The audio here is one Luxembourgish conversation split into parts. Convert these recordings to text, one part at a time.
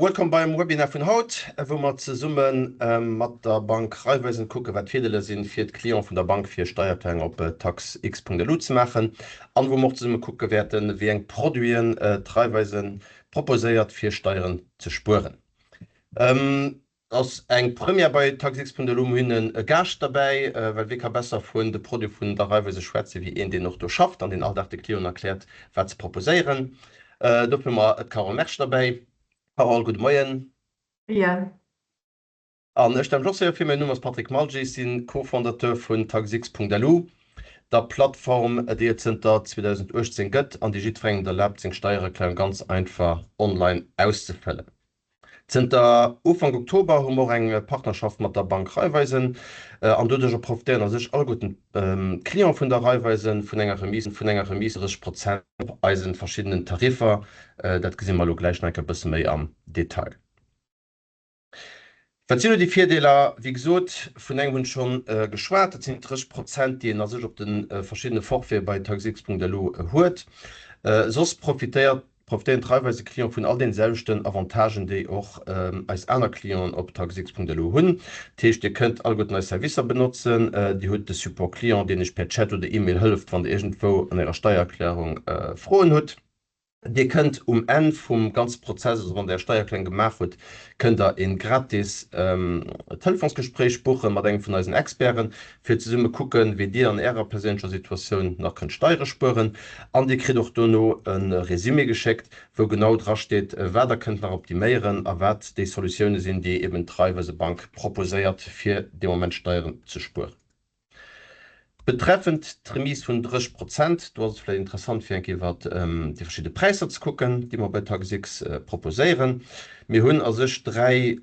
Welcome beim Webinar vun haut, wou mer zesumme mat der Bank Raiffeisen kucken, wat d'Virdeeler sinn, fir d'Clienten vun der Bank fir Steierpläng op taxx.lu ze maachen an wou mer och zesumme kucke wäerten, wéi eng Produiten d'Raiffeisen proposéiert, fir Steieren ze spueren. Ass eng Première bei taxx.lu. Mir hunn e Gaascht derbäi, well wie ka besser vun de Produite vun der Raiffeisen schwätzen, wéi een, deen och do schafft an deen all Dag de Clienten erkläert, wat se proposéieren. Dofir hu mer d'Carole Mersch derbäi. Carole, gudde Moien. Moien. An ech stelle mech och séier vir, mäin Numm ass Patrick Malgi, ech si Co-Fondateur vun Taxx.lu, der Plattform, déi et zënter 2018 gëtt an déi jiddwerengem et erlaabt, seng Steiererklärung ganz einfach online auszefëllen. Zënter Ufank Oktober hu mer och eng Partnerschaft mat der Bank Raiffeisen an doduercher profitéieren a sech alleguerten d'Cliente vun der Raiffeisen vun enger Remise vun enger Remise 30 Prozent op eisen verschiddenen Tariffer. Dat gesi mer elo gläich nach eng Kéier e bësse méi am Detail. Wat sinn elo déi Virdeeler? Wéi gesot, vun engem hunn ech schonn geschwat, dat sinn 30 Prozent, déi een a sech op de verschiddene Forfaite bei taxx.lu huet. Soss profitéiert Profitéieren d'Raiffeisen Clienten vun all den selwechten Avantagen déi och eis aner Clienten op taxx.lu hunn. Dat heescht dir kënnt alleguerten eis Servicer benotzen, dir hutt de Support Client deen iech per Chat oder Email hëlleft wann dir iergendwou an ärer Steiererklärung Froen hutt. Dir kënnt um Enn vum ganze Prozess, also wann der är Steiererklärung gemaach hutt, kënnt der een gratis Telefonsgespréich buchen mat engem vun eisen Experten fir zesumme kucken, wéi Dir an Ärer perséinlecher Situatioun nach kënnt Steiere spueren. An Dir kritt och dono e Résumé geschéckt, wou genau dra steet, wat Der kënnt nach optiméieren a wat déi Solutioune sinn, déi eben d'Raiffeise Bank proposéiert, fir dee Moment Steieren ze spueren. Betreffend d'Remise vun 30 Prozent, do ass et vläicht interessant, fir eng Kéier iwwert déi verschidde Präisser ze kucken, déi mer bei Taxx proposéieren. Mir hunn a sech 3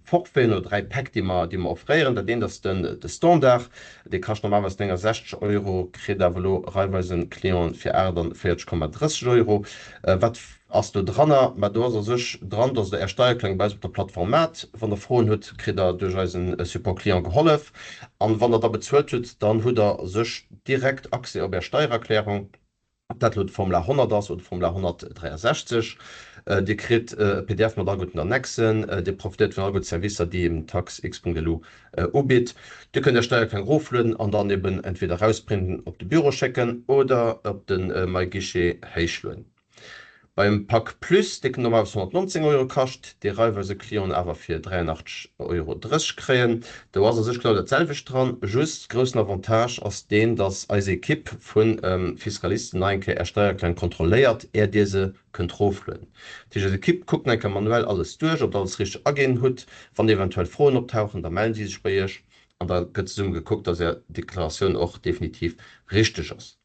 Forfaiten oder 3 Päck, déi mer, déi mer offréieren. Dat eent ass den, de Standard, dee kascht normalerweis 69 Euro, kritt awer elo Raiffeisen Clienten fir 48,30 Euro. Wat ass do dranner? Ma do ass a sech dran, dass Der Är Steiererklärung bei eis op der Plattform maacht. Wann Der Froen hutt, kritt Der duerch eisen Support Client gehollef. An wann Der da bezuelt hutt, dann hutt Der a sech direkt Accès op Är Steiererklärung. Ob dat elo de Formular 100 ass oder de Formular 163, Dir kritt e pdf mat all gudden Annexen, Dir profitéiert vun all gudde Servicer, déi eben taxx.lu ubitt. Dir kënnt Är Steiererklärung eroflueden an dann eben entweder erausprinten, op de Büro schécken oder op de MyGuichet héichlueden. Beim Pak Plus, dee normalerweis 119 Euro kascht, dee Raiffeisen Clienten awer fir 83,30 Euro kréien, do ass a sech genau dat selwecht dran, just groussen Avantage ass deen, dass eis Equipe vu Fiskalisten nach eng Kéier Är Steiererklärung kontrolléiert, är Dir se kënnt roflueden. Dat heescht, eis Equipe kuckt nach eng Kéier manuell alles duerch, ob Der alles richteg aginn hutt. Wann eventuell Froen optauchen, da mellen si sech bei Iech an da gëtt zesumme gekuckt, dass Är Deklaratioun och definitiv richteg ass.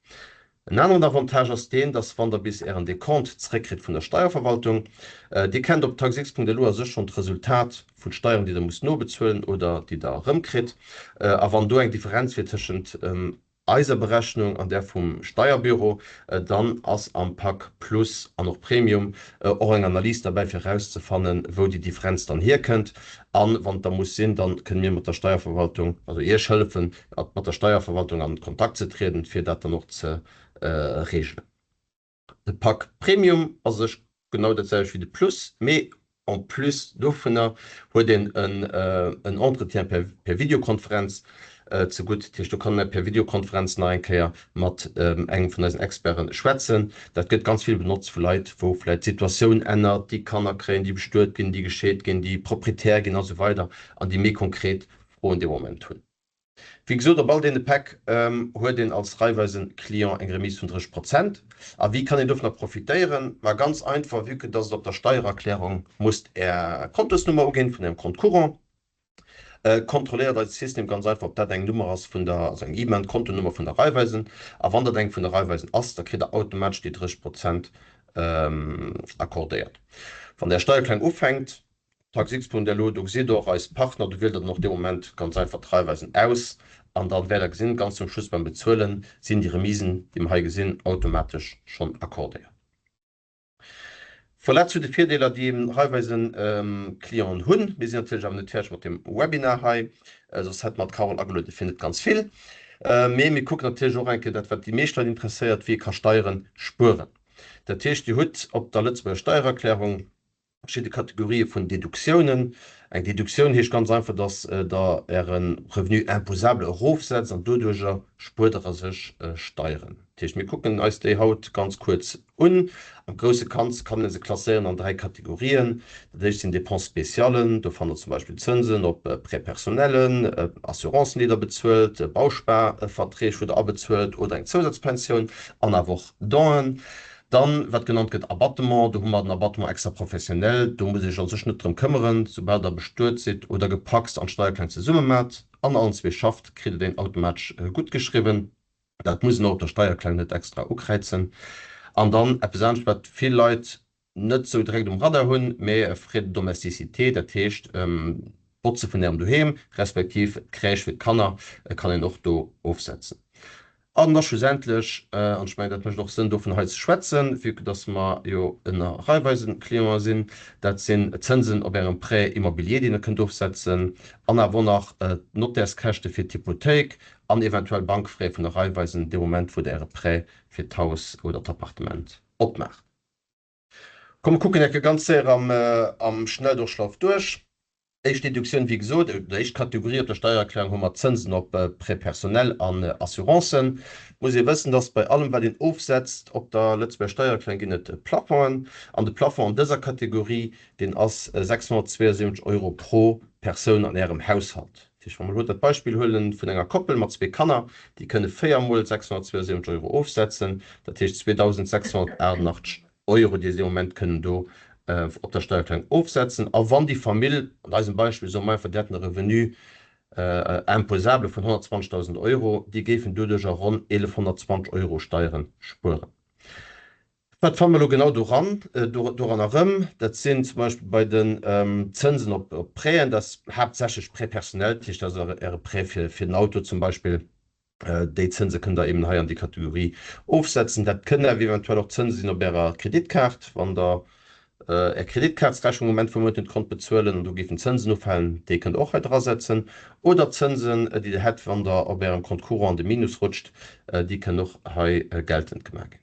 En aneren Avantage ass deen, dass wann der bis ären Decompte zréckkritt vun der Steierverwaltung, Dir kennt op taxx.lu a sech schonn d'Resultat vun Steieren, déi der musst nobezuelen oder déi der erëmkritt. A wann do eng Differenz wier tëschent eiser Berechnung an där vum Steierbüro, dann ass am Pak Plus an och Premium och eng Analys derbäi fir erauszefannen, wou déi Differenz dann hierkënnt. An wann et da muss sinn, dann kënne mir mat der Steierverwaltung, also Iech hëllefen, mat der Steierverwaltung an Kontakt ze trieden, fir dat dann och ze reegelen. De Pak Premium ass u sech genau dat selwecht wéi de Plus, mee en plus dovunner huet een en Entretien per Videokonferenz zegutt. Dat heescht, do kann ee per Videokonferenz nach eng Kéier mat engem vun eisen Experte schwätzen. Dat gëtt ganz vill benotzt vu Leit, wou vläicht d'Situatioun ännert, déi Kanner kréien, déi bestuet ginn, déi gescheet ginn, déi Proprietär ginn a sou weider an déi méi konkret Froen dee Moment hunn. Wéi gesot, op all deene Päck huet een als Raiffeisen Client eng Remise vun 30 Prozent. A wéi kann een dovunner profitéieren? Ma ganz einfach, vue que dass et op der Steiererklärung musst Är Kontosnummer uginn vun Ärem Compte courant, kontrolléiert eise System ganz einfach, ob dat eng Nummer ass vun der, also eng IBAN, Kontonummer vun der Raiffeisen. A wann dat eng vun der Raiffeisen ass, da kritt Der automatesch déi 30 Prozent accordéiert. Wann Är Steiererklärung ufänkt, Taxx.lu, do gesitt der och eis Partner, do wielt der dann och dee Moment ganz einfach d'Raiffeisen aus an dann wäert der gesinn, ganz zum Schluss beim Bezuelen sinn déi Remisen, déi mer hei gesinn, automatesch schonn accordéiert. Voilà zu de Virdeeler, déi eben Raiffeisen-Clienten hunn. Mir sinn natierlech awer net fäerdeg mat dem Webinar hei, soss hätte mer d'Carole ageluede fir net ganz vill. Mee mir kucken natierlech och eng Kéier dat, wat déi meescht Leit interesséiert, wéi ee ka Steiere spueren. Dat heescht, Dir hutt op der Lëtzebuerger Steiererklärung. Verschidde Kategorië vun Deduktiounen. Eng Deduktioun heescht ganz einfach, dass Der Äre Revenu imposable erofsetzt an doduerjer spuert Der a sech Steieren. Dat heescht, mir kucken eis déi haut ganz kuerz un. Am grousse Ganze kann ee se klasséieren an 3 Kategorien. Dat éischt sinn Dépenses spéciales, do fannt Der zum Beispill Zënsen op Prêts personnels, Assurancen, déi Der bezuelt, Bausparverträg, wou Der abezuelt oder eng Zousazpensioun an awer och Donen. Dann, wat genannt gëtt, Abattement, do hu mer den Abattement extra-professionnel, do musst Dir Iech a sech net drëm këmmeren. Soubal Der bestuet sidd oder gepacst an d'Steiererklärung zesumme maacht an allen zwee schafft, kritt Der deen automatesch guttgeschriwwen. Dat muss een och op der Steiererklärung net extra ukräizen. An dann eppes anescht, wat vill Leit net sou direkt um Radar hunn, mä Frais de domesticité, dat heescht d'Botze vun Ärem Doheem, respektiv d'Crèche fir d'Kanner kann een och do ofsetzen. An da schlussendlech, an ech mengen, dat mécht och Sënn, dovun hei ze schwätzen, vue que dass mer jo ënner Raiffeisen-Clienten sinn, dat sinn d'Zënsen op Ärem Prêt immobilier, deen Der kënnt ofsetzen, an awer och nach d'Nottärskäschte fir d'Hypothéik an eventuell Bankfrais vun der Raiffeisen dee Moment, wou Der Äre Prêt fir d'Haus oder d'Appartement opmaacht. Komm, mer kucken enke ganz séier am Schnelldurchlauf duerch. Éischt Deduktioun, wéi gesot, oder éischt Kategorie op der Steiererklärung hu mer d'Zënsen op Prêts personnels an Assurancen. Et muss ee wëssen, dass bei allem, wat een ofsetzt op der Lëtzebuerger Steiererklärung, ginn et Plafongen. An de Plafond an dëser Kategorie, deen ass 672 Euro pro Persoun an Ärem Haushalt. Dat heescht, wa mer elo dat Beispill huele vun enger Koppel mat zwee Kanner, déi kënne 4 mol 672 Euro ofsetzen, dat heescht 2.688 Euro, déi se dee Moment kënnen do op der Steiererklärung ofsetzen. A wann déi Famill, an eisem Beispill soe mer einfach, déi hätten e Revenu imposable vun 120.000 Euro, déi géifen doduercher ronn 1.120 Euro Steiere spueren. Wat fanne mer elo genau doran, doran erëm? Dat sinn zum Beispill bei den Zënsen op Prêten, dat ass haaptsächlech Prêt personnel, dat heescht, dat ass Äre Prêt fir den Auto zum Beispill. Déi Zënse kënnt Der eben hei an déi Kategorie ofsetzen. Dat kënnen awer eventuell och Zënse sinn op Ärer Kreditkaart, wann Der Är Kreditkaartsrechnung um Enn vum Mount net konnt bezuelen an do géifen Zënsen ufalen, déi kënnt Der och hei drasetzen. Oder Zënsen, déi Der hätt, wann Der op Ärem Compte courant an de Minus rutscht, déi kënnen och hei geltend gemaach ginn.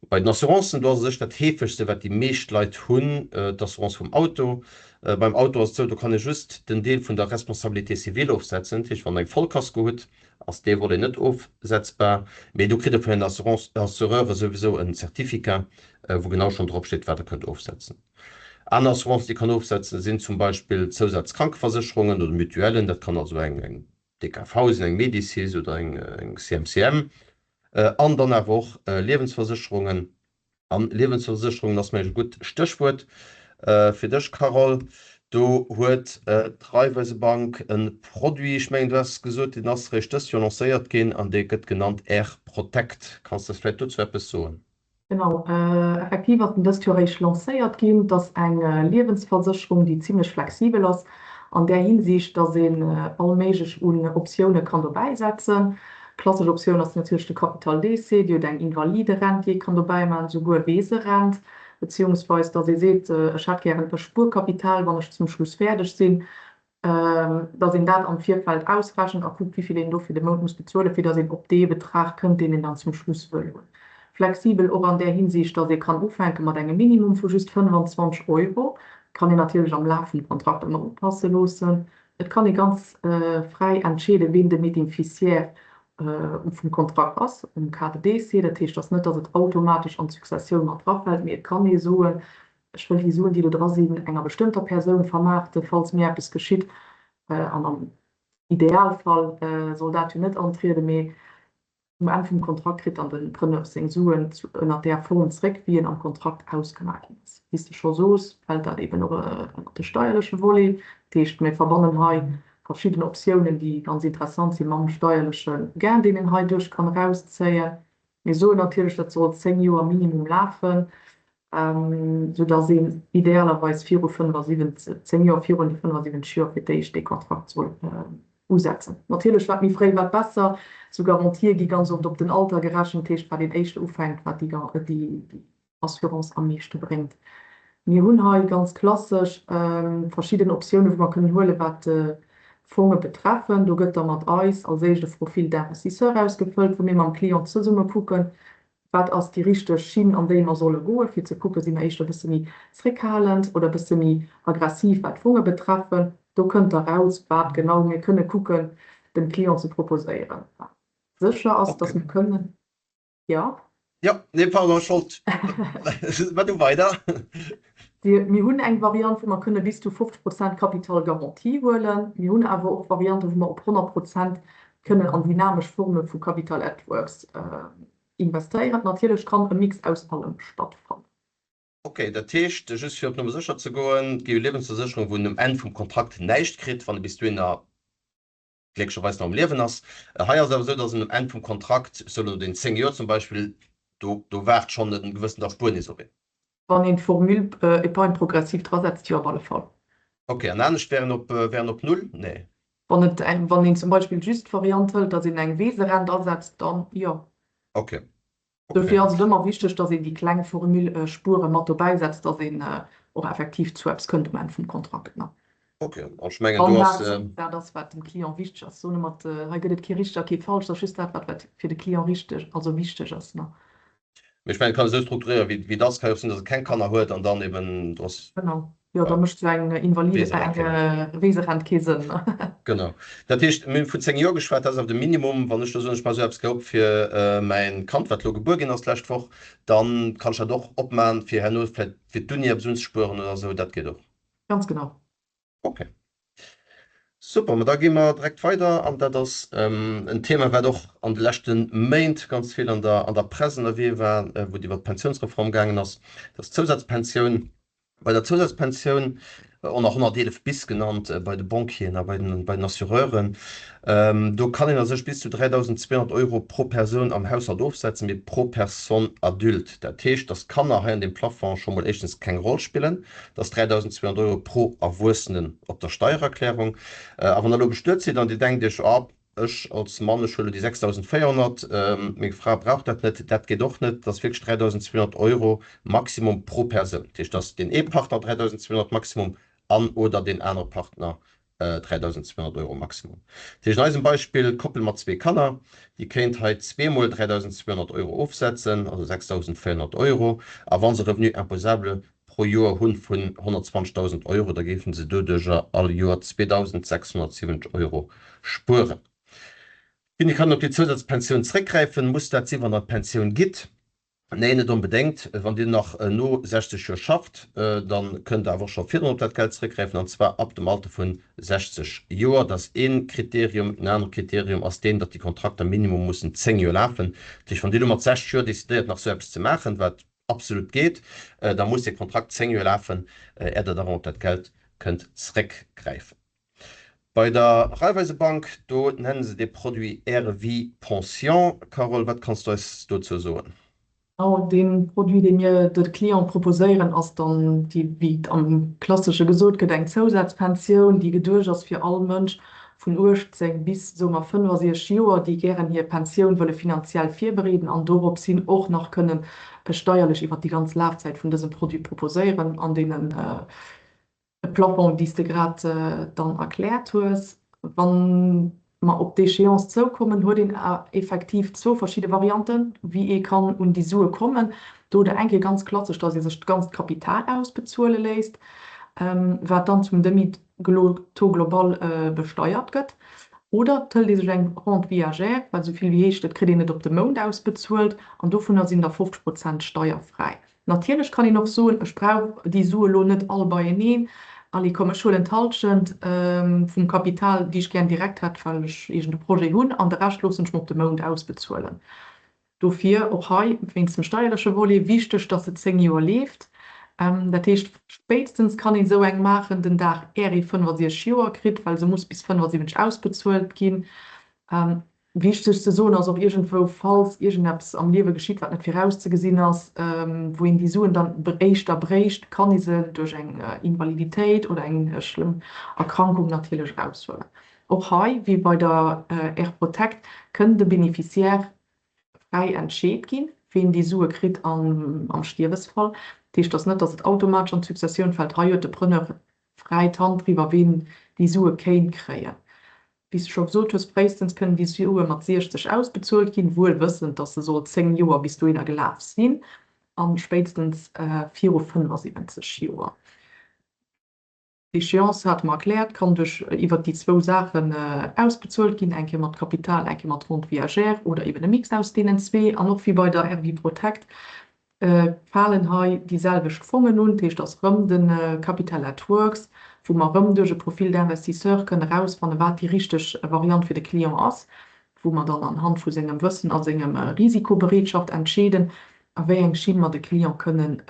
Bei den Assurancen, do ass u sech dat heefegste wat déi meescht Leit hunn, d'Assurance vum Auto. Beim Auto ass et esou, do kann ee just den Deel vun der Responsabilité civile ofsetzen. Dat heescht, wann Der eng Vollkasko hutt, ass dee Volet net ofsetzbar. Mee do kritt Der vun den Assureure souwisou en Certificat, wou genau schonn drop steet, wat Der kënnt ofsetzen. Aner Assurancen, déi ee kann ofsetzen, sinn zum Beispill Zousazkrankeversécherungen oder Mutuellen. Dat kann also eng DKV sinn, eng Médicis oder eng CMCM. An dann awer och Liewensversécherungen. An Liewensversécherungen ass, mengen ech, e gutt Stéchwuert fir dech, Carole. Do huet d'Raiffeisebank e Produit, ech mengen, du has gesot, deen ass réischt dëst Joer lancéiert ginn an dee gëtt genannt R-Protect. Kanns de eis vläicht dozou eppes soen? Genau, effektiv ass en dëst Joer eréischt lancéiert ginn. Et ass eng Liewensversécherung, déi zimlech flexibel ass an där Hinsicht, dass een all méiglech un Optioune kann dobäi setzen. Klassesch Optioun ass natierlech de Capital décès, Dir hutt eng Invaliderent, déi ee kann dobäi maachen, esouguer Weeserent, beziehungsweis dass ee seet, ech hätt gären e Spuerkapital, wann ech zum Schluss fäerdeg sinn. dass een dat am Virfeld ausrechent a kuckt, wéi vill een do fir de Mount muss bezuelen, fir dass een op dee Betrag kënnt, deen een dann zum Schluss wëll hunn. Flexibel och an där Hinsicht, dass ee kann ufänke mat engem Minimum vu just 25 Euro. Kann een natierlech am Laf vum Kontrakt ëmmer upasse loossen. Et kann ee ganz fräi entscheeden, ween de Bénéficiaire vum Kontrakt ass, um Cas de décès. Dat heescht, dass net, dass et automatesch an d'Successioun mat drafält, mee et kann ee soen, Ech wëll déi Suen, déi do dra sinn, enger bestëmmter Persoun vermaarten, falls mir eppes geschitt. An am Idealfall soll dat jo net antrieden, mee um Enn vum Kontrakt kritt dann den Preneur seng Suen ënner där Form zréck, wéi en am Kontrakt ausgemaach ginn ass. Wéi s de scho sos, fält dat eben och ënner de steierleche Volet. Dat heescht, mir verbannen hei verschidden Optiounen, déi ganz interessant sinn, mam steierleche Gain, deen een heiduerch kann erauszéien. Mir soen natierlech, dat soll 10 Joer minimum lafen, soudass een idealerweis viru 75, 10 Joer virun de 75 Joer fir d'éischt dee Kontrakt soll usetzen. Natierlech, wat méi fréi, wat besser. Esou Garantië gi ganz oft op den Alter gerechent, dat heescht, wat een éischter ufänkt, wat déi Assurance am meeschte bréngt. Mir hunn hei ganz klassesch verschidden Optiounen, wou mer kënnen huelen, wat d'Fonge betreffen. Do gëtt da mat eis als éischt e Profil d'investisseur ausgefëllt, wou mir mam Client zesumme kucken, Wat ass déi richteg Schinn, an déi mer solle goen, fir ze kucken, si mer éischter e bësse méi zréckhalend oder e bësse méi aggressiv, wat d'Fonge betreffen. Do kënnt da raus, wat genau mir kënne kucken, dem Client ze proposéieren. Sécher ass, dass mir kënnen, jo. Jo, nee, pardon, ech wollt, ma du weider. Mir hunn eng Variant, wou mer kënne bis zu 50 Prozent Capital garanti huelen. Mir hunn awer och Varianten, wou mer op 100 Prozent kënnen an dynamesch Forme vu Capital at Works investéieren. Natierlech kann e Mix aus allem stattfannen. Ok, dat heescht, just fir op Nummer sécher ze goen, et gi jo Liewensversécherungen, wou een um Enn vum Kontrakt näischt kritt, wann e bis dohinner glécklecherweis nach um Liewen ass. Hei ass et awer esou, datt en um Enn vum Kontrakt, ech soen elo den 10 Joer zum Beispill, do do waart schonn e gewëssent Erspuernis op een. Wann een d'Formule épargne progressive drasetzt, jo, op alle Fall. Ok, an anescht wär en op wär en op null? Nee. Wann et eng, wann een zum Beispill just d'Variant hëlt, datt een eng Weeserent asetzt, dann jo. Ok, ok. Dofir ass et ëmmer wichteg, datt een déi kleng Formule Spuere mat dobäi setzt, datt een och effektiv zu eppes kënnt um Enn vum Kontrakt. Ok, an ech mengen do ass. Wann dat dat ass, wat dem Client wichteg ass. Soen ëmmer, hei gëtt et kee richteg a kee falsch, et ass just dat, wat wat fir de Client richteg, also wichteg ass. Mee ech mengen, et kann esou strukturéieren, wéi wéi et ass. Ka jo och sinn, datt e keng Kanner huet an dann eben do ass. Genau, jo, da mécht esou eng Invalide, eng Weeserent kee Sënn. Genau. Dat heescht, mir hu vun 10 Joer geschwat, dat ass awer de Minimum. Wann ech elo soen, ech maache esou eppes gär op fir mäin Kand, wat elo gebuer ginn ass d'lescht Woch, da kann ech dat och opmachen, fir herno vläicht fir d'Uni eppes unzespueren oder esou. Dat geet och. Ganz genau. Ok. Super, ma da gi mer direkt weider an dat ass en Thema, wat och an de leschte Méint ganz vill an der an der Press ënnerwee war, wou et iwwert d'Pensiounsreform gaangen ass, dat ass d'Zousazpensioun. Bei der Zousazpensioun, och nach 111 bis genannt bei de Banquieren a bei den bei den Assureuren, do kann een a sech bis zu 3.200 Euro pro Persoun am Haushalt ofsetzen, mee pro Personne adulte. Dat heescht, datt d'Kanner hei an deem Plafond scho mol éischtens keng Roll spillen. Dat ass 3.200 Euro pro Erwuessenen op der Steiererklärung. A wann Der elo bestuet sidd an Dir denkt Iech, Oh, ech als Mann, ech huele déi 6.400, meng Fra brauch dat net, dat geet och net. Dat ass wierklech 3.200 Euro Maximum pro Persoun. Dat heescht, dat ass deen ee Partner 3.200 Maximum an oder deen anere Partner 3.200 Euro Maximum. Dat heescht an eisem Beispill, d'Koppel mat zwee Kanner, déi kéint hei zweemol 3.200 Euro ofsetzen, also 6.400 Euro. A wa se Revenu imposable pro Joer hu vun 120.000 Euro, da géife se doduerjer all Joer 2.670 Euro spueren. Wien kann op déi Zousazpensioun zréckgräifen? Muss dat sinn, wann Der an d'Pensioun gitt? Nee, net onbedéngt. Wann Dir nach no 60 Joer schafft, da kënnt Der awer och scho virdrun op dat Geld zeréckgräifen, an zwar ab dem Alter vu 60 Joer. Dat ass ee Kriterium. En anere Kriterium ass deen, datt déi Kontrakter minimum mussen 10 Joer lafen. Dat heescht, wann Dir elo mat 60 Joer decidéiert, nach esou eppes ze maachen, wat absolut geet, da muss dee Kontrakt 10 Joer lafen, är Der dann op dat Geld kënnt zeréckgräifen. Bei der Raiffeisebank, do nennen se dee Produit Aire-Vie Pension. Carole, wat kanns du eis dozou soen? Genau, dee Produit, dee mir de Cliente proposéieren, ass dann déi, wéi et am Klassesche gesot gëtt, eng Zousazpensioun, déi geduecht ass fir all Mënsch vun 18 bis, soe mer, 65 Joer, déi gären hir Pensioun wëlle finanziell virbereeden an dorops hin och nach kënnen steierlech iwwert déi ganz Lafzäit vun dësem Produit proposéieren an deenen E Plafond, déi s de grad dann erkläert hues. Wa mer op d'Échéance zoukommen, huet een effektiv zwou verschidde Varianten, wéi ee kann un déi Sue kommen. Do oder eng Kéier ganz klassesch, dass ee sech d'ganzt Kapital ausbezuele léisst, wat dann zum Demi-taux global besteiert gëtt. Oder et hëlt ee sech eng Rente viagère, wat esou vill wéi heescht, et kritt een et op de Mount ausbezuelt an dovunner sinn da 50 Prozent steierfräi. Natierlech kann een och soen, ech brauch déi Sue lo net all beieneen, allez komm, ech huelen d'Halschent vum Kapital, déi ech gär direkt hätt, well ech iergend e Projet hunn, an de Rescht loossen ech mer op de Mount ausbezuelen. Dofir och hei, wéinst dem steierleche Volet, wichteg, dass se 10 Joer leeft. Dat heescht, spéitstens kann een esou eng maachen den Dag, är ee 65 Joer kritt, well se muss bis 75 ausbezuelt ginn. Wichteg ze soen ass och iergendwou, falls iergendeppes am Liewe geschitt, wat net virauszegesinn ass, wou een déi Suen dann éischter bréicht, kann ee se duerch eng Invaliditéit oder eng schlëmm Erkrankung natierlech eraushuelen. Och hei, wéi bei der Air-Protect, kënn de Beneficiaire fräi entscheet ginn, ween déi Sue kritt am Stierwesfall. Dat heescht, et ass net, datt et automatesch an d'Successioun fält. Hei huet de Preneur fräi d'Hand driwwer, ween déi Sue kéint kréien. Wéi s de scho gesot hues, fréistens kënnen déi Sue mat 60 ausbezuelt ginn, wuel wëssend, datt se soll 10 Joer bis dohinner gelaf sinn, a spéitstens viru 75 Joer. D'Échéance, hate mer erkläert, kann duerch iwwert déi zwou Saachen ausbezuelt ginn, eng Kéier mat Kapital, eng Kéier mat Rente viagère oder eben e Mix aus deenen zwee. An och wéi bei der RV Protect falen hei déi selwecht Fongen un, dat heescht ass rëm de Capital at Works, wou mer rëm duerch e Profil d'investisseur kënne erausfannen, wat déi richteg Variant fir de Client ass, wou mer dann anhand vu sengem Wëssen a sengem Risikobereetschaft entscheeden, a wéi eng Schinn mer de Client kënnen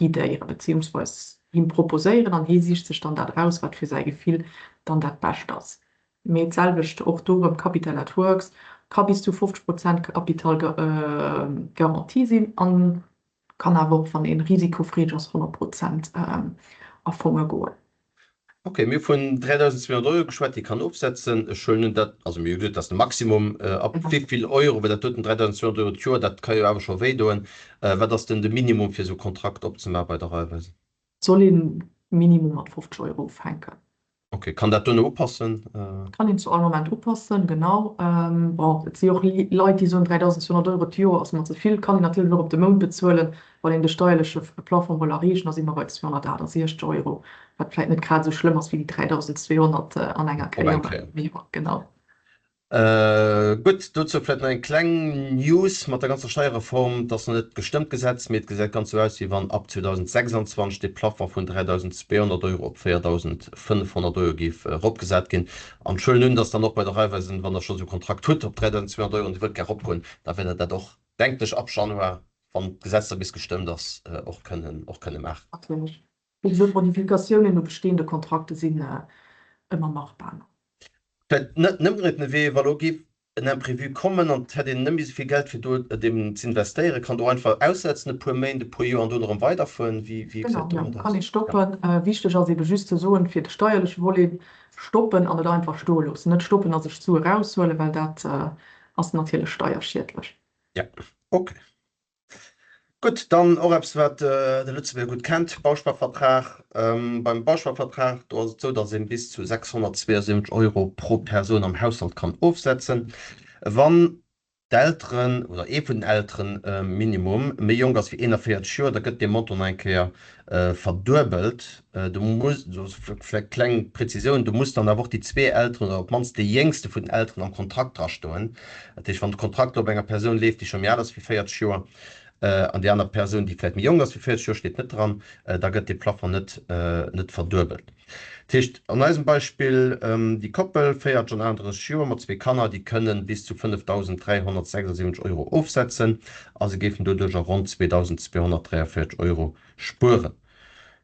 guidéieren, beziehungsweis him proposéieren an hie sicht sech dann dat eraus, wat fir säi Gefill dann dat Bescht ass. Mee d'selwecht och do erëm, Capital at Works ka bis zu 50 Prozent Capital Garantie sinn an kann awer och, wann een risikofreedeg ass, 100 Prozent a Fonge goen. Ok, mir hu vun 3.200 Euro geschwat, déi kann ofsetzen. Ech huelen un, dat, also mir hu gesot, dat ass de Maximum. Ab wéi vill Euro, well dat doten 3.200 Euro d'Joer, dat ka jo awer scho wéidoen. Wat ass denn de Minimum, fir esou e Kontrakt opzemaache bei der Raiffeisen? Soll een Minimum mat 50 Euro ufänken. Ok, kann dat duerno upassen? Kann een zu all Moment upassen, genau. Bon, et si och Leit, déi soen, 3.200 Euro d'Joer ass mer ze vill. Kann een natierlech och op de Mount bezuelen, wann een de steierleche Plafong wëll erreechen. Da si mer bei 268 Euro, wat vläicht net grad esou schlëmm ass wéi déi 3.200 an enger Kéier. Mee jo, genau. Gutt, dozou vläicht nach eng kleng News, Mat der ganzer Steierreform, et ass nach net gestëmmt d'Gesetz, mee et gesäit ganz esou aus, wéi wann ab 2026 dee Plafond vun 3.200 Euro op 4.500 Euro géif eropgesat ginn. An ech huelen un, dass dann och bei der Raiffeisen, wann Der scho sou e Kontrakt hutt op 3.200 Euro an Dir wëllt gär eropgoen, da wäert Der dat och, denken ech, ab Januar, wann d'Gesetz da bis gestëmmt ass, och kënnen, och kënne maachen. Natierlech. Wéi gesot, Modifikatiounen u bestehende Kontrakte sinn ëmmer machbar. Vläicht net ëmgedréiten Wee, wa lo géif en Imprévu kommen an et hätt een net méi esou vill Geld fir do deem z'investéieren, kann do einfach aussetzen e puer Méint, e puer Joer an dono erëm weiderfueren. Wéi wéi gesäit Genau, jo, kann ee stoppen. Wichteg ass ebe just ze soen, fir de steierleche Volet, stoppen an et einfach stoe loossen, net stoppen a sech d'Sue eraushuelen, well dat ass natierlech steierschiedlech. Ja, okay. Gutt, dann och eppes, wat de Lëtzebuerger gutt kennt, Bausparvertrag. Beim Bausparvertrag, do ass et esou, datt ee bis zu 672 Euro pro Persoun am Haushalt kann ofsetzen, wann d'Elteren oder ee vun den Elteren minimum méi jonk ass wéi 41 Joer. Da gëtt dee Montant nach eng Kéier verduebelt. Do muss, vläicht kleng Präzisioun, do muss dann awer och déi zwee Elteren oder op d'mannst dee jéngste vun den Elteren am Kontrakt drastoen. Dat heescht, wann de Kontrakt op enger Persoun leeft, déi scho méi al ass wéi 40 Joer, an déi aner Persoun, déi vläicht méi jonk ass wéi 40 Joer, steet net dran, da gëtt dee Plafond net, net verduebelt. Dat heescht, an eisem Beispill, déi Koppel, 40 an 38 Joer, mat zwee Kanner, déi kënnen bis zu 5.376 Euro ofsetzen a se géifen doduercher ronn 2.243 Euro Spueren.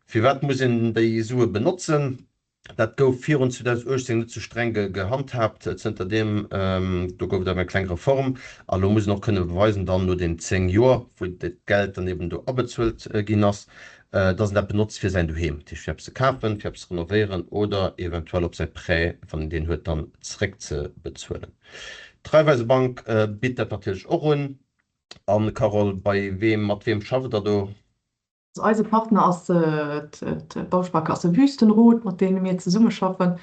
Firwat muss een déi Sue benotzen? Dat gouf virun 2018 net sou streng gehandhaabt. Zënterdeem, do gouf et awer eng kleng Reform a lo muss een och kënne beweisen dann no den 10 Joer, wou dat Geld dann eben do abezuelt ginn ass, dass een dat benotzt fir säin Doheem, dat heescht fir eppes ze kafen, fir eppes ze renovéieren oder eventuell op säi Prêt, wann een deen huet, dann zeréckzebezuelen. D'Raiffeisebank bitt dat natierlech och un. An Carole, bei weem, mat weem schafft der do? Also eise Partner ass d'Bausparkasse Wüstenrot, mat deene mir zesummeschaffen,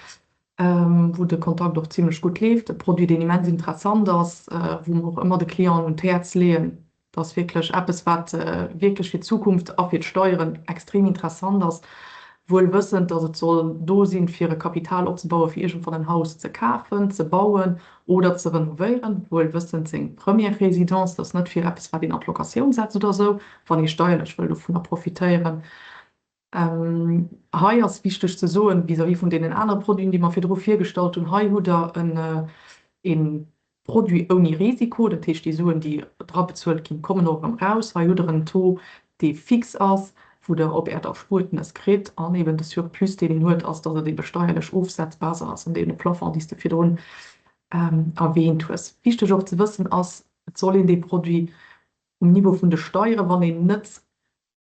wou de Kontakt och zimlech gutt leeft. E Produit, deen immens interessant ass, wou mer och ëmmer de Clienten un d'Häerz leeën. Dat ass wierklech eppes, wat wierklech fir d'Zukunft a fir d'Steieren extrem interessant ass, wuel wëssend, datt et soll do sinn, fir e Kapital opzebauen, fir iergendwann en Haus ze kafen, ze bauen oder ze renovéieren, wuel wëssend seng Première Résidence, dat ass net fir eppes wat een an d'Locatioun setzt oder esou, wann ee steierlech wëll dovunner profitéieren. Hei ass wichteg ze soen, vis-à-vis vun deenen anere Produiten, déi mer virdru virgestallt hunn, hei hutt Der e Produit ouni Risiko, dat heescht déi Suen, déi drabezuelt ginn, kommen och erëm raus. Hei hutt Der en Taux, dee fix ass, wou Der op Äert Erspuertnes kritt an eben de Surplus, deen een huet, ass, dass et ebe steierlech ofsetzbar ass an deene Plafond, déi s de virdrun erwähnt hues. Wichteg och ze wëssen ass, et soll een dee Produit um Niveau vun de Steieren, wann een net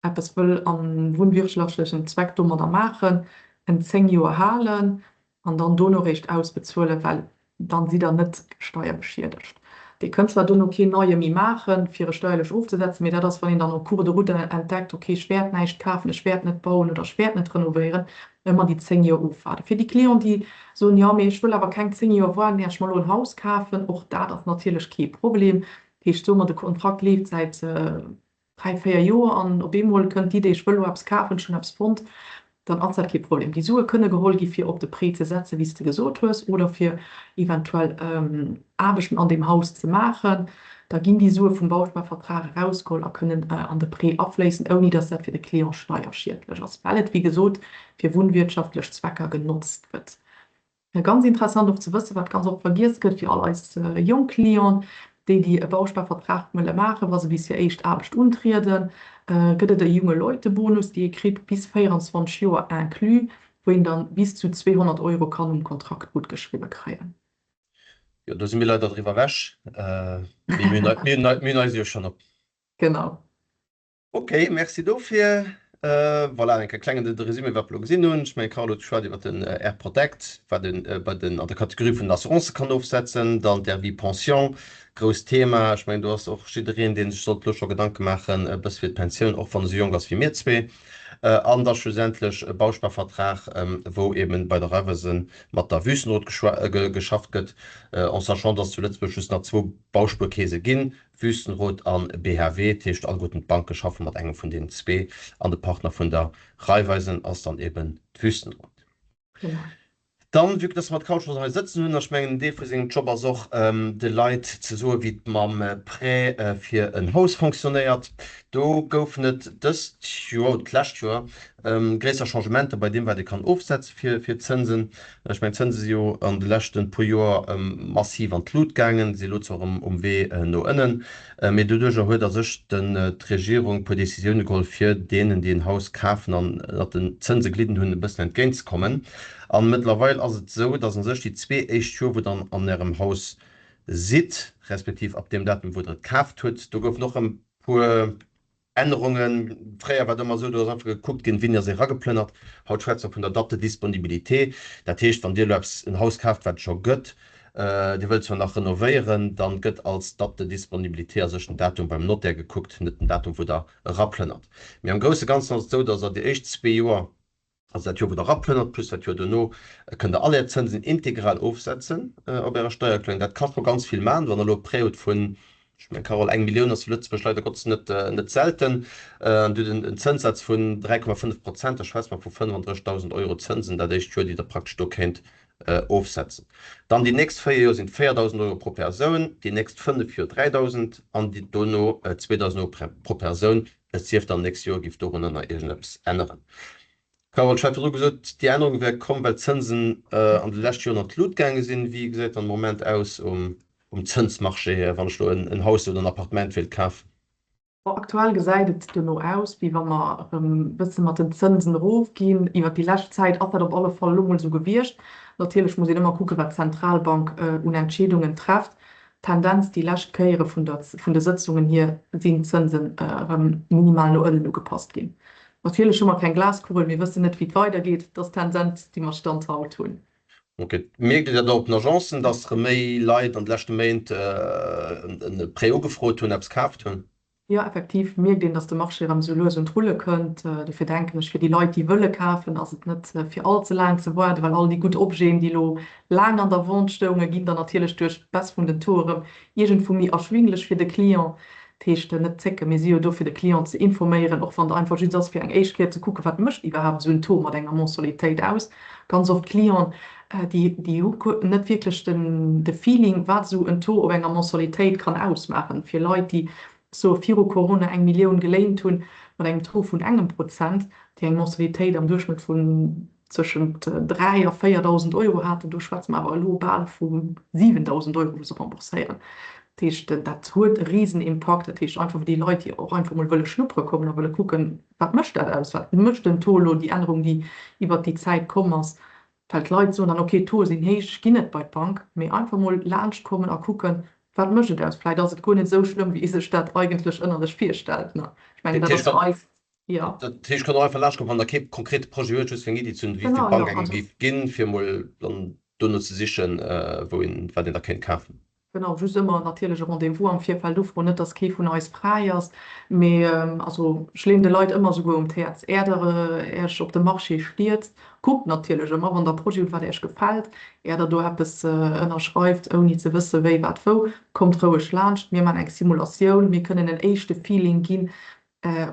eppes wëll a wunnwirtschaftlechen Zweck domadder maachen, en 10 Joer halen an dann dono réischt ausbezuelen, well dann sidd Der net steierbeschiedegt. Dir kënnt zwar dono keen neie méi maachen, fir e steierlech ofzesetzen, mee dat ass, wann een dann en cours de route entdeckt, okay, ech wäert näischt kafen, ech wäert net bauen oder ech wäert net renovéieren, ëmmer déi 10 Joer ofwaarden. Fir déi Clienten, déi soen, jo, mee ech wëll awer keng 10 Joer waarden, ier ech mer elo en Haus kafen, och dat ass natierlech kee Problem. Dat heescht, soe mer, de Kontrakt leeft säit 3, 4 Joer an op eemol kënnt d'Idee, ech wëll elo eppes kafen, ech hunn eppes fonnt, dann ass dat kee Problem. Déi Sue kënne geholl gi fir op de Prêt ze setzen, wéi s de gesot hues, oder fir eventuell Aarbechten an deem Haus ze maachen. Da ginn déi Sue vum Bausparvertrag erausgeholl a kënnen an de Prêt afléissen, ouni datt dat fir de Client steierschiedlech ass, well et, wéi gesot, fir wunnwirtschaftlech Zwecker genotzt gëtt. Ganz interessant och ze wëssen, wat ganz oft vergiess gëtt, fir all eis jonk Clienten, déi déi e Bausparvertrag wëlle maachen, wa se bis hir éischt Aarbecht untrieden, gëtt et e junge Leute-Bonus, dee ee kritt bis 24 Joer inclus, wou een dann bis zu 200 Euro kann um Kontrakt guttgeschriwwe kréien. Jo, do si mir leider driwwer ewech, mee mir hunn eis jo schonn op. Genau. Ok, merci dofir. Voilà, eng Kéier klengen de Résumé wat mer elo gesinn hunn. Ech mengen Carlo huet geschwat iwwer den Air-Protect, wat ee bei den, an der Kategorie vun den Assurancë kann ofsetzen. Dann d'Air-Vie Pension, grousst Thema. Ech mengen do ass och jiddereen, dee sech sollt elo scho Gedanke maachen e bësse fir d'Pensioun, och wann e sou jonk ass wéi mir zwee. An da schlussendlech e Bausparvertrag, wou eben bei der Raiffeisen mat der Wüstenrot geschafft gëtt, en sachant, dass zu Lëtzebuerg just nach zwou Bauspuerkeese ginn, Wüstenrot an BHW, dat heescht alleguerten d'Banke schaffe mat engem vun deenen zwee an de Partner vun der Raiffeisen ass dann eben d'Wüstenrot. Dann, vue que dass mer d'Carole schonn hei sëtzen hunn, a ech mengen en Deel vu sengem Job ass och de Leit ze soe wéi et mam Prêt fir en Haus fonctionnéiert, do goufen et dëst Joer oder d'lescht Joer gréisser Changementer bei deem wat ee kann ofsetze fir d'Zënsen. Ech mengen, d'Zënse si jo an de leschte puer Joer massiv an d'Lut gaangen, si elo zwar erëm um Wee no ënnen, mee doduerjer huet a sech d'Regierung e puer Décisioune geholl, fir deenen, déi en Haus kafen an ënnert den Zënse gelidden hunn, e bëssen entgéintzekommen. A mëttlerweil ass et esou, datt a sech déi zwee éischt Joer, wou Der an Ärem Haus sidd, respektiv ab deem Datum, wou Der et kaaft hutt, do goufen och erëm e puer Ännerungen, Fréier war et ëmmer esou, do ass einfach gekuckt ginn, wien ass erageplënnert. Haut schwätze mer vun der Date de disponibilité. Dat heescht, wann Dir elo eppes, en Haus kaaft, wat et scho gëtt, Dir wëllt zwar nach renovéieren, dann gëtt als Date de disponibilité a sech den Datum beim Notaire gekuckt, net den Datum, wou Der eraplënnert. Mee am grousse Ganzen ass et esou, dass Der déi éischt zwee Joer, Also dat Joer, wou Der eraplënnert, plus dat Joer dono, kënnt Der all Är Zënsen integral ofsetzen op Ärer Steiererklärung. Dat ka scho ganz vill maachen, wann Der elo e Prêt hutt vun, ech mengen, Carole, eng Millioun ass zu Lëtzebuerg leider Gottes net, net selten, an Dir hutt en Zënssaz vun 3,5 Prozent, da schwätze mer vu 35.000 Euro Zënsen dat éischt Joer, déi Der praktesch do kéint ofsetzen. Dann déi nächst véier Joer sinn et 4.000 Euro pro Persoun, déi nächst fënnef Joer 3.000 an déi dono 2.000 Euro pro Persoun. Et sief dann, nächst Joer géif dorunner nach iergendeppes änneren. Carole, ech hat virdru gesot, déi Ännerung wär komm, well d'Zënsen an de leschte Joren an d'Lut gaange sinn. Wéi gesäit dann de Moment aus um Zënsmarché, wann ech elo en Haus oder en Appartement wéilt kafen? Bon, aktuell gesäit et dono aus, wéi wa mer erëm e bësse mat den Zënsen erofginn. Iwwer déi lescht Zäit ass dat op alle Fall elo mol esou gewiescht. Natierlech muss een ëmmer kucken, wat d'Zentralbank un Entscheedungen trefft. Tendenz déi lescht Kéiere vun der vun de Sëtzungen hier sinn d'Zënsen erëm minimal no ënnen ugepasst ginn. Natierlech hu mer keng Glaskugel, mir wëssen net wéi et weidergeet, et ass d'Tendenz déi mer Stand haut hunn. Ok. Mierkt Dir dat och op den Agencen, datt erëm méi Leit an de leschte Méint e Prêt ugefrot hunn, eppes kaaft hunn? Jo, effektiv mierkt een, dass de Marché erëm esou lues un d'Rulle kënnt. Dofir denken ech, fir déi Leit, déi wëlle kafen, ass et net fir all ze laang ze waarden, well all déi gutt Objeten, déi elo laang an der Vente stoungen, ginn dann natierlech duerch d'Baisse vun den Taux erëm iergendwou méi erschwinglech fir de Client. Dat heescht, net zécken, mir si jo do fir de Client ze informéieren, och wann et einfach just ass fir eng éischt Kéier ze kucken, wat mécht iwwerhaapt esou en Taux mat enger Mensualitéit aus. Ganz oft Clienten, déi déi hu net wierklech den de Feeling, wat esou en Taux op enger Mensualitéit kann ausmaachen. Fir Leit, déi soe viru Corona eng Millioun geléint hunn, mat engem Taux vun engem Prozent, déi eng Mensualitéit am Duerchschnëtt vun zwëschent 3 a 4.000 Euro haten, do schwätze mer awer elo bal vu 7.000 Euro, wou se rembourséieren. Dat heescht, dat huet e Risenimpakt. Dat heescht einfach fir déi Leit, déi och einfach emol wëlle schnuppere kommen a wëlle kucken, wat mécht dat aus, wat mécht den Taux elo, déi Ännerung, déi iwwert déi Zäit komm ass. Well d'Leit soen dann, ok, d'Tauxe sinn héich, ech ginn net bei d'Bank, mee einfach mol laanscht kommen a kucken, wat mécht et aus. Vläicht ass et guer net esou schlëmm, wéi ee sech dat eigentlech ënnerlech virstellt. Ech mengen, dat ass fir eis, jo. Dat heescht, et kann och einfach laanscht kommen, wann Der kee konkrete Projet huet, just fir eng Iddi ze hunn, wéi vill d'Bank engem géif ginn, fir emol dann dono ze sichen, wou een, wat een da kéint kafen. Genau, just ëmmer natierlech e Rendez-vous am Virfeld ufroen, net dass kee vun eis fräi ass. Mee also ech leeën de Leit ëmmer esouguer um d'Häerz, är der Iech op de Marché stierzt, kuckt natierlech ëmmer, wann der Projet hutt, wat Iech gefält, är der do eppes ënnerschreift, ouni ze wësse wéi, wat, wou, kommt roueg laanscht. Mir maachen eng Simulatioun, mir kënnen en éischte Feeling ginn,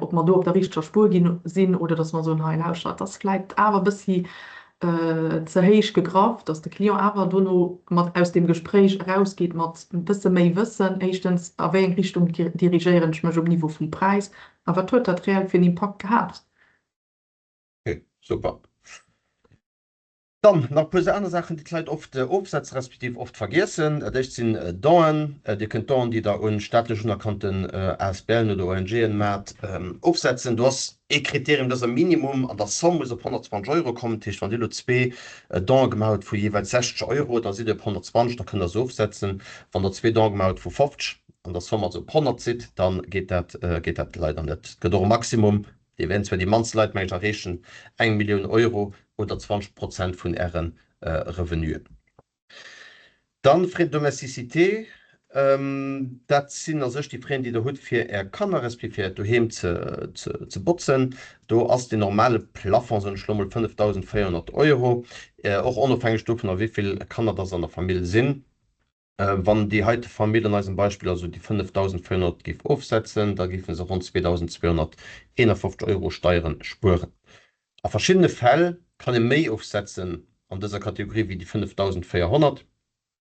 ob mer do op der richteger Spuer ginn sinn oder dass mer soen, hei lauschtert, dat ass vläicht awer e bëssi ze héich gegraff, dass de Client awer dono mat aus deem Gespréich erausgeet mat e bësse méi Wëssen, éischtens, a wéi eng Richtung dirigéieren ech mech um Niveau vum Präis a wat huet dat reell fir en Impakt gehat. Ok, super. Dann nach e puer aner Saachen, déi d'Leit oft ofsetzen, respektiv oft vergiessen. Dat éischt sinn Donen. Dir kënnt Donen, déi Der un staatlech unerkannten ASBLen oder ONGen maacht, ofsetzen. Do ass ee Kriterium, dass e Minimum an der Somme muss op 120 Euro kommen. Dat heescht, wann Dir elo zwee Donen gemaach hutt vu jeeweils 60 Euro, da sidd Dir op 120, da kënnt Der se ofsetzen. Wann Der zwee Donen gemaach hutt vu 50 an der Somme also op 100 sidd, da geet dat, geet dat leider net. Et gëtt och e Maximum. Dee wäerten zwar déi mannst Leit, mengen ech, erreechen, eng Millioun Euro oder 20 Prozent vun Äre Revenuen. Dann Frais de domesticité, dat sinn a sech déi Frais, déi Der hutt, fir Är Kanner respektiv fir Äert Doheem ze botzen. Do ass den normale Plafond, soen ech elo mol, 5.400 Euro, och onofhängeg dovunner, wéi vill Kanner dass an der Famill sinn. Wann déi heite Famill an eisem Beispill also déi 5.400 géif ofsetzen, da géife se ronn 2.251 Euro Steiere spueren. A verschiddene Fäll kann ee méi ofsetzen an dëser Kategorie wéi déi 5.400.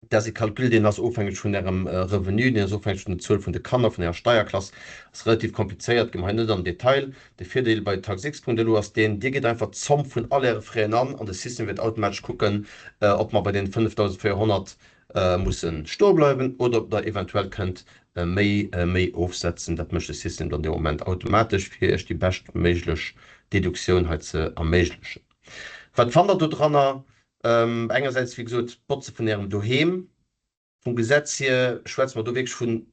Dat ass ee Calcul, deen ass ofhängeg vun Ärem Revenu, deen ass ofhängeg vun der Zuel vun de Kanner, vun Ärer Steierklass. Ass relativ komplizéiert, gi mer hei net an den Detail. De Virdeel bei Taxx.lu ass deen, Dir gitt einfach d'Zomm vun all Äre Fräen an an de System wäert automatesch kucken, ob mer bei deenen 5.400 mussen stoe bleiwen oder ob der eventuell kënnt méi méi ofsetzen. Dat mécht de System dann dee Moment automatesch, fir Iech déi beschtméiglech Deduktioun hei ze erméiglechen. Wat fannt der do dranner? Engersäits, wéi gesot, d'Botze vun Ärem Doheem. Vum Gesetz hier schwätze mer do wierklech vun,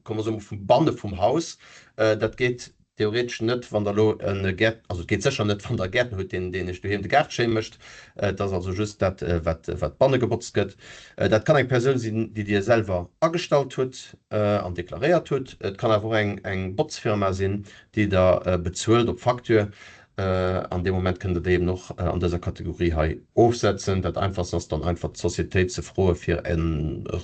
komm mer soe mol, vum Banne vum Haus. Dat geet Theoretesch net, wann der elo e Gäert, also et geet sécher net, wann der e Gäertner hutt, deen deen iech doheem de Gaart schéi mécht. Et ass also just dat, wat wat banne gebotzt gëtt. Dat kann eng Persoun sinn, déi Dir selwer agestallt hutt an deklaréiert hutt. Et kann awer och eng eng Botzfirma sinn, déi Der bezuelt op Facture. An deem Moment kënnt Der déi eben och an dëser Kategorie hei ofsetzen. Dat einfachst ass dann einfach d'Sociétéit ze froe fir e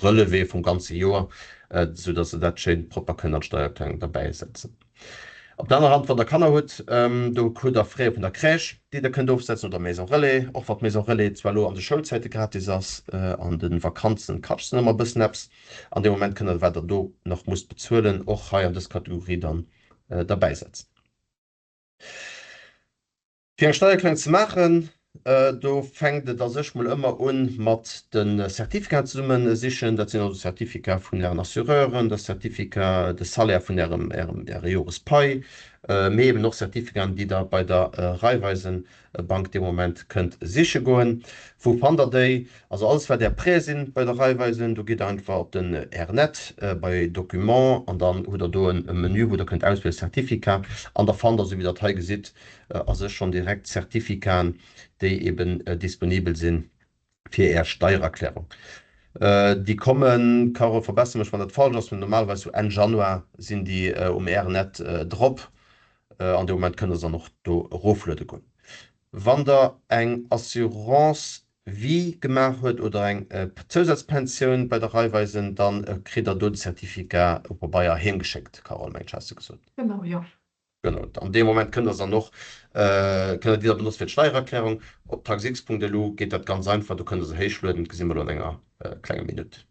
Relevé vum ganze Joer, esou dass se dat schéin propper kënnen an d'Steiererklärung derbäisetzen. Op der anerer Hand, wann Der Kanner hutt, do hutt Der Frais vun der Crèche, déi Der kënnt ofsetzen, oder Maison Relais, och wann d'Maison Relais zwar elo an de Schoulzäite gratis ass, an de Vakanzen kascht se ëmmer e bëssen eppes. An deem Moment kënnt Der, wat Der do nach musst bezuelen, och hei an dës Kategorie dann derbäisetzen. Fir eng Steiererklärung ze maachen, do fänkt et a sech mol ëmmer un mat de Certificaten zesumme sichen. Dat sinn also Certificat vun Ären Assureuren, de Certificat de salaire vun Ärem, Ärem, Ärer Jorespai, mee eben och Certificaten, déi Der bei der Raiffeisenbank dee Moment kënnt siche goen. Wou fannt Der déi? Also alles wat Är Prêts sinn bei der Raiffeisen, do gitt Der einfach op den Rnet bei Documents an dann hutt Der do e Menü, wou Der kënnt auswielen Certificat an da fannt Der, esou wéi Der et hei gesitt, a sech schonn direkt Certificaten, déi eben disponibel sinn fir Är Steiererklärung. Déi kommen, Carole, verbesser mech wann dat falsch ass, mee normalerweis sou Enn Januar sinn déi um Rnet drop an dee Moment kënnt Der se dann och do erofluede goen. Wann Der eng Assurance vie gemaach huet oder eng Zousazpensioun bei der Raiffeisen, dann kritt Der do de Certificat op Pabeier heemgeschéckt, Carole, mengen ech, has de gesot. Genau, jo. Genau, an deem Moment kënnt Der se dann och, kënnt Der déi da benotzen fir d'Steiererklärung. Op taxx.lu geet dat ganz einfach, do kënnt Der se héichlueden, dat gesi mer elo an enger klenger Minutt.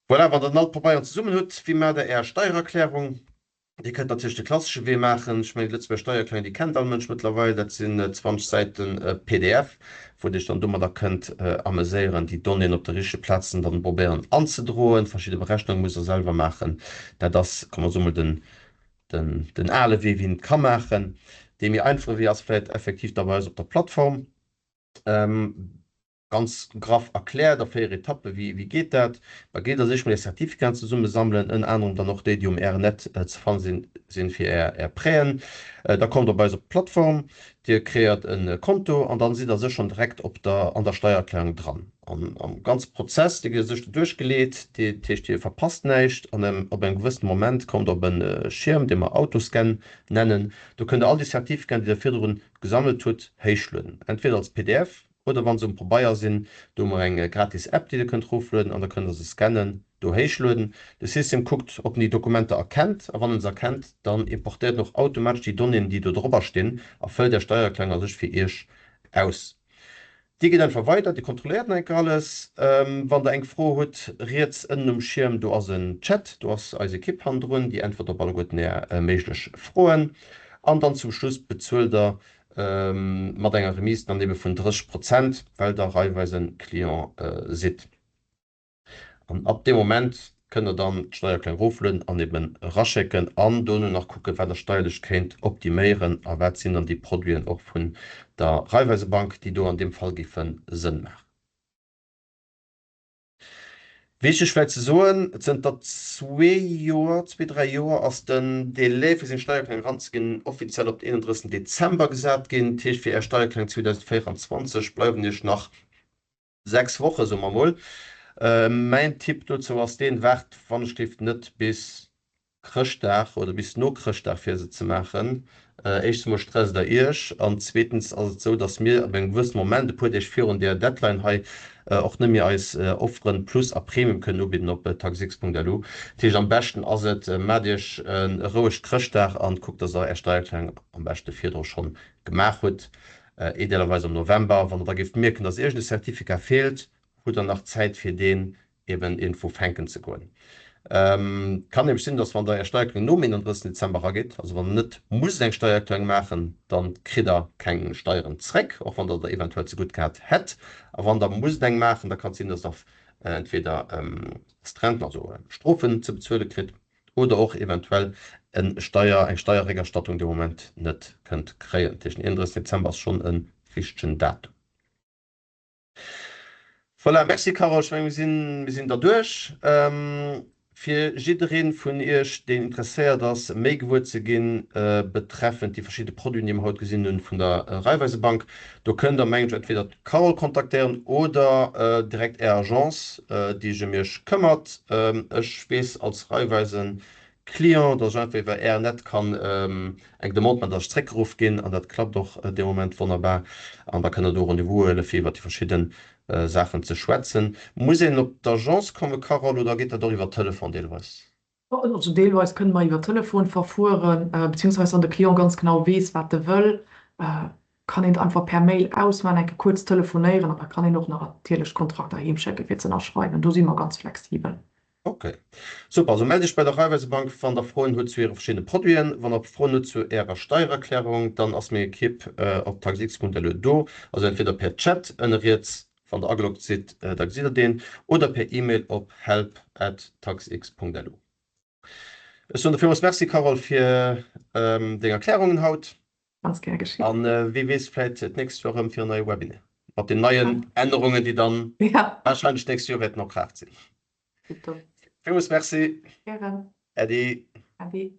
Voilà, wann Der dann all d'Pabeieren zesummen hutt, wéi maacht Der Är Steiererklärung? Dir kënnt natierlech de klassesche Wee maachen. Ech mengen, déi Lëtzebuerger Steiererklärung, déi kennt all Mënsch mëttlerweil. Dat sinn 20 Säite pdf, wou Dir Iech dann domadder kënnt ameséieren, déi Donnéeën op de richtege Plazen dann probéieren anzedroen. Verschidde Berechnunge musst Der selwer maachen. Dat ass, komm mer soe mol, den, den, den ale Wee, wéi een et ka maachen. Dee méi einfache Wee ass vläicht effektiv da bei eis op der Plattform. Ganz graff erkläert a 4 Etappen, wéi wéi geet dat? Da geet a sech mol Är Certificaten zesumme sammelen, ënner anerem dann och déi, déi um RNet ze fanne sinn, sinn fir Är Är Prêten. Da kommt Der bei eis op d'Plattform, Dir kreéiert e Konto an dann sidd Der sech schonn direkt op der an der Steiererklärung dran. An am ganze Prozess, Dir gitt a sech do duerchgeleet, dat heescht Dir verpasst näischt an op engem gewëssene Moment kommt Der op e Schierm, dee mer Autoscan nennen, do kënnt Der all déi Certificaten, déi Der virdrun gesammelt hutt, héichlueden, entweder als pdf Oder wann se um Pabeier sinn, do hu mer eng gratis App déi der kënnt roflueden an da kënnt der se scannen, do héichlueden. De System kuckt ob en déi Dokumenter erkennt a wann en se erkennt, dann importéiert en och automatesch déi Donnéeën déi do dorobber stinn a fëllt är Steiererklärung a sech fir iech aus. Dir gitt einfach weider, dir kontrolléiert nach eng Kéier alles. Wann der eng Fro hutt, riets ënnen um Schierm do ass en Chat, do ass eis Ekipp hannendrun, déi äntwert op alleguerten är méiglech Froen. An dann zum Schluss bezuelt der Mat enger Remise dann ebe vun 30 Prozent, well Der Raiffeisen Client sidd. An ab deem Moment kënnt Der dann d'Steiererklärung eroflueden an eben eraschécken an dono nach kucken, wat Der steierlech kéint optiméieren a wat sinn dann déi Produiten och vun der Raiffeisebank, déi do an deem Fall géife Sënn maachen. Wichteg vläicht ze soen, Zënter zwee Joer, zwee, dräi Joer ass den Délai fir seng Steiererklärung eranzeginn offiziell op den 31 Dezember gesat ginn. Dat heescht, fir Är Steiererklärung 2024 bleiwen Iech nach 6 Woche, soe mer emol. Mäin Tipp dozou ass deen, Waart wann ech géif net bis Chrëschtdag oder bis no Chrëschtdag fir se ze maachen. Éischtens emol stresst der Iech an zweetens ass et esou, datt mir ab engem gewëssene Moment, e puer Deeg virun där Deadline hei, och net méi eis Offeren Plus a Premium kënnen ubidden op taxx.lu. Dat heescht am beschten ass et, maacht Iech e rouegt Chrëschtdag an kuckt, datt der Är Steiererklärung am beschte virdru schonn gemaach hutt, idealerweis am November. Wann der da géift mierken, datt iergend e Certificat feelt, hutt der nach Zäit fir deen eben iergendwou fänken ze goen. Et kann nämlech sinn, dass wann Der Är Steiererklärung nom 31 Dezember eragitt, also wann Der net musst eng Steiererklärung maachen, dann kritt Der keng Steieren zréck, och wann Der der eventuell zegutt gehat hätt. A wann Der musst eng maachen, da kann et sinn, dass Der entweder Astreinten, also Strofen ze bezuele kritt oder och eventuell e Steier, eng Steierréckerstattung dee Moment net kënnt kréien. Dat heescht, den 31 Dezember ass schonn e wichtegen Datum. Voilà, merci Carole, ech mengen mir sinn, mir sinn derduerch. Fir jidderee vun Iech, deen interesséiert ass, méi gewuer ze ginn betreffend déi verschidde Produiten, déi mer haut gesinn hunn vun der Raiffeisebank, do kënnt Der, mengen ech, entweder d'Carole kontaktéieren oder direkt Är Agence, déi sech ëm Iech këmmert. Ech weess als Raiffeisen Client, dass ech einfach iwwer Airnet kann eng Demande man, dass ech zréckgeruff ginn, an dat klappt och dee Moment wonnerbar. An da kënnt Der do Rendez-vous huele fir iwwer déi verschidde Saachen ze schwätzen. Muss een op d'Agence komme Carole, oder geet dat och iwwer Telefon deelweis? Also deelweis kënne mer iwwer Telefon verfueren, beziehungsweise wann de Client ganz genau weess, wat e wëll, kann een et einfach per Mail ausmaachen, eng Kéier kuerz telefonéieren an da kann een och nach natierlech d'Kontrakter heem schécken, fir ze ënnerschreiwen. Do si mer ganz flexibel. Ok, super. Also mellt Iech bei der Raiffeisebank, wann der Froen hutt zu hire verschiddene Produiten. Wann der Froen hutt zu Ärer Steiererklärung, dann ass meng Ekipp op taxx.lu do. Also entweder per Chat ënne riets, wann der ageloggt sidd, da gesitt der deen, oder per E-Mail op help at taxx.lu. Ech soen der villmools Merci, Carole, fir deng Erklärungen haut. Ganz gär geschétt. An wee weess, vläit d'nächst Joer erëm fir en neie Webinar mat den neien Ännerungen, déi dann warscheinlech d'nächst Joer wäerten en Kraaft sinn. Tipptopp. Villmools Merci. Gären. Äddi. Äddi.